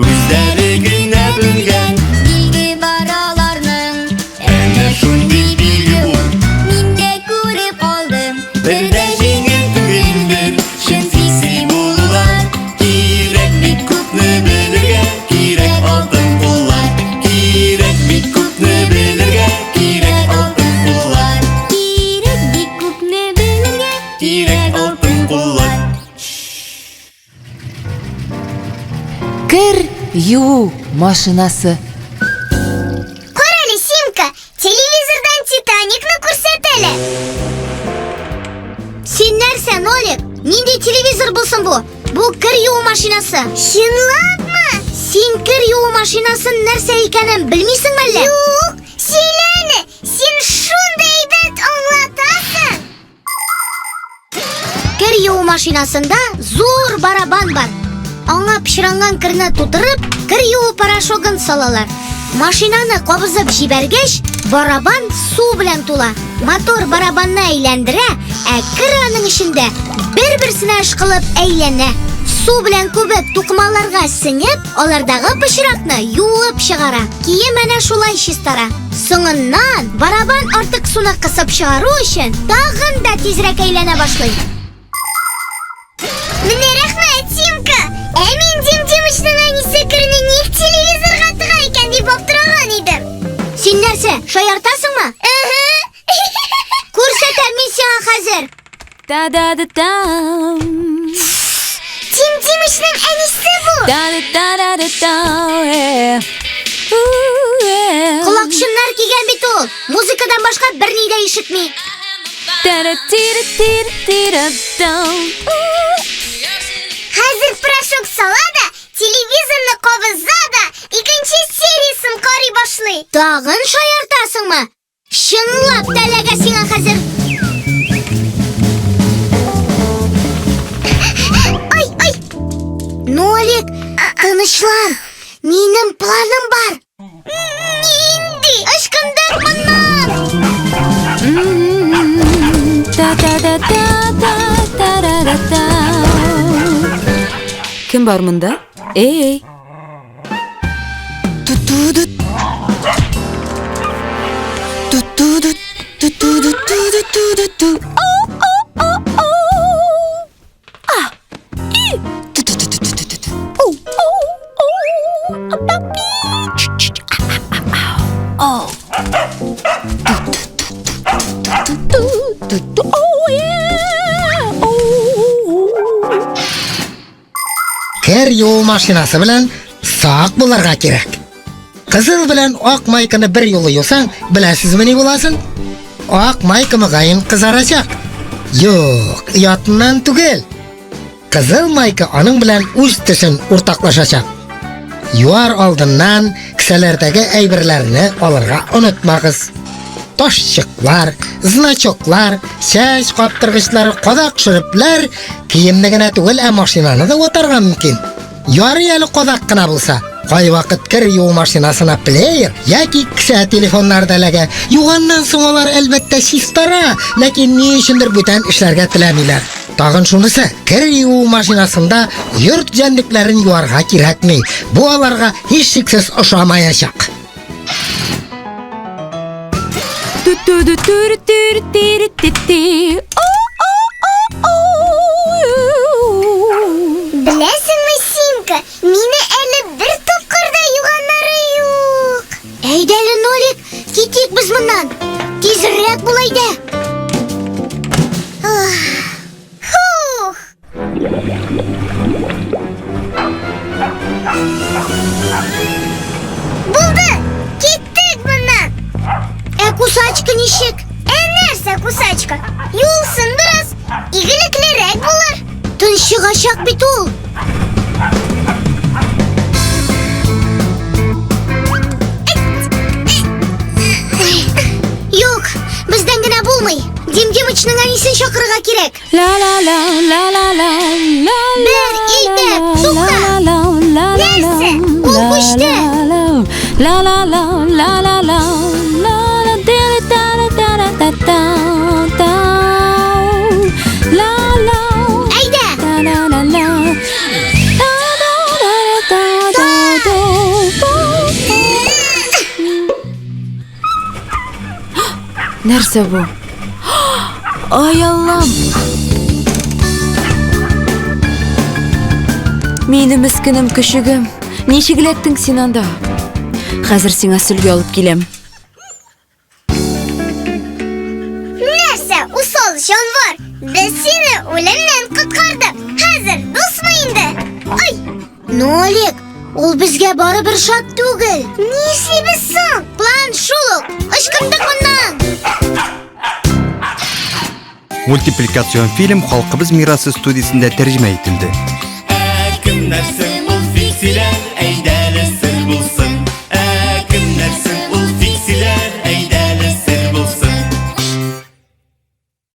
Үзләре генә белгән Билге бар аларның. Әнә шундый билге ул. Мин дә күреп алдым. Бер дә җиңел түгелдер чын песи булулар. Кирәк бит күпне белергә, кирәк алтын куллар. Кирәк бит күпне белергә, кирәк алтын куллар. Кирәк бик күпне белергә, Кирәк алтын куллар. Кер юу машинасы. Карале, Симка, телевизордан Титаникны күрсәт әле. Син нәрсә, Нолик? Нинди телевизор булсын бу? Бу кер юу машинасы. Чынлапмы? Син кер юу машинасын нәрсә икәнен белмисеңме әллә? Юк, сөйлә әле. Син шундый әйбәт аңлатасың. Кер юу машинасында зур барабан бар. Аңа пычранган керне тутырып, кер юу порошогын салалар. Машинаны кабызып җибәргәч, барабан су белән тула. Мотор барабанны әйләндерә, ә кер аның эчендә бер-берсенә ышкылып әйләнә. Су белән күбеп тукымаларга сеңеп, алардагы пычракны юып чыгара. Кием әнә шулай чистара. Соңыннан барабан артык суны кысып чыгару өчен тагын да тизрәк әйләнә башлый. Менә рәхмәт, Симка! Ә мин Дим Димычның әнисе керне ник телевизорга тыга икән дип аптыраган идем. Син нәрсә, шаяртасыңмы? Күрсәтәм мин сиңа хәзер. Та-да-да-дам. Тим Димычның әнисе бу! Да-да-да-да-да, э. У, э. Колакчыннар кигән бит ул. Музыкадан башка берни дә ишетми. Та-да-ти-да-ти-да-ти-да-дам. У. Хәзер порошок сала да, телевизорны кабыза да, икенче сериясын карый башлый. Тагын шаяртасыңмы? Чынлап та эләгә сиңа хәзер. Ай, ай! Нолик, тынычлан. Минем планым бар. Нинди? Ычкындык моннан. Та-та-та-та-та-та-та-та. Кем бар монда? Эй! Ту-ту-ду. Ту-ту-ду, ту-ту-ду-ту-ду-ту-ду-ту. Оу-оу-оу-оу. А! И! Ту-ту-ту-ту-ту-ту. Оу-оу-оу. Апа-пи. Ч-ч-ч. А-а-а-ау. Оу. Ту-ту-ту-ту-ту-ту-ту. Оу, yeah. Оу. Кер юу машинасы белән сак булырга кирәк. Кызыл белән ак майканы бер юлы юсаң, беләсезме ни буласын? Ак майка мөгаен кызарачак. Юк, оятыннан түгел. Кызыл майка аның белән үз төсен уртаклашачак. Юар алдыннан кесәләрдәге әйберләрне алырга онытмагыз. Ташчыклар, значоклар, чәч каптыргычлар, кадак шөрепләр киемне генә түгел, ә машинаны да ватарга мөмкин. Ярый әле кадак кына булса. Кайвакыт кер юу машинасына плеер яки кесә телефоннары да эләгә. Юганнан соң алар, әлбәттә, чистара, ләкин ни өчендер бүтән эшләргә теләмиләр. Тагын шунысы, кер юу машинасында йорт җәнлекләрен юарга кирәкми. Бу аларга һичшиксез ошамаячак. Ту-ту-ду-ту-ру-ту-ру-ти-ру-ти-ти. Оу-оу-оу-оу. Беләсеңме, Симка, мине әле бер тапкыр да юганнары юк. Әйдә әле, Нолик, китик без моннан. Тизрәк бул әйдә. Хух! Булды! Киттек моннан! Ә кусачка ничек? Ә нәрсә кусачка? Юлсын бераз, игелеклерәк булыр. Тончыгачак бит ул. Юк, бездән генә булмый. Дим Димычның әнисен чакырырга кирәк. Ла ла ла ла ла ла ла. Бер, ике, тукта. Нәрсә? Ул күчте. Ла ла ла ла ла ла ла ла та та та та та та ла ла. Әйдә, Нәрсә бу? Ай Аллам! Минем мескенем көчегем, ничек эләктең син анда? Хәзер сиңа сөлге алып киләм. Нәрсә, усал җанвар, без сине үлемнән коткардык. Хәзер дусмы инде? Ай! Нолик, ул безгә барыбер шат түгел. Нишлибез соң? План шул ук. Ычкындык моннан. Мультипликацион фильм Халкыбыз мирасы студиясендә тәрҗемә ителде. Ә кемнәр соң?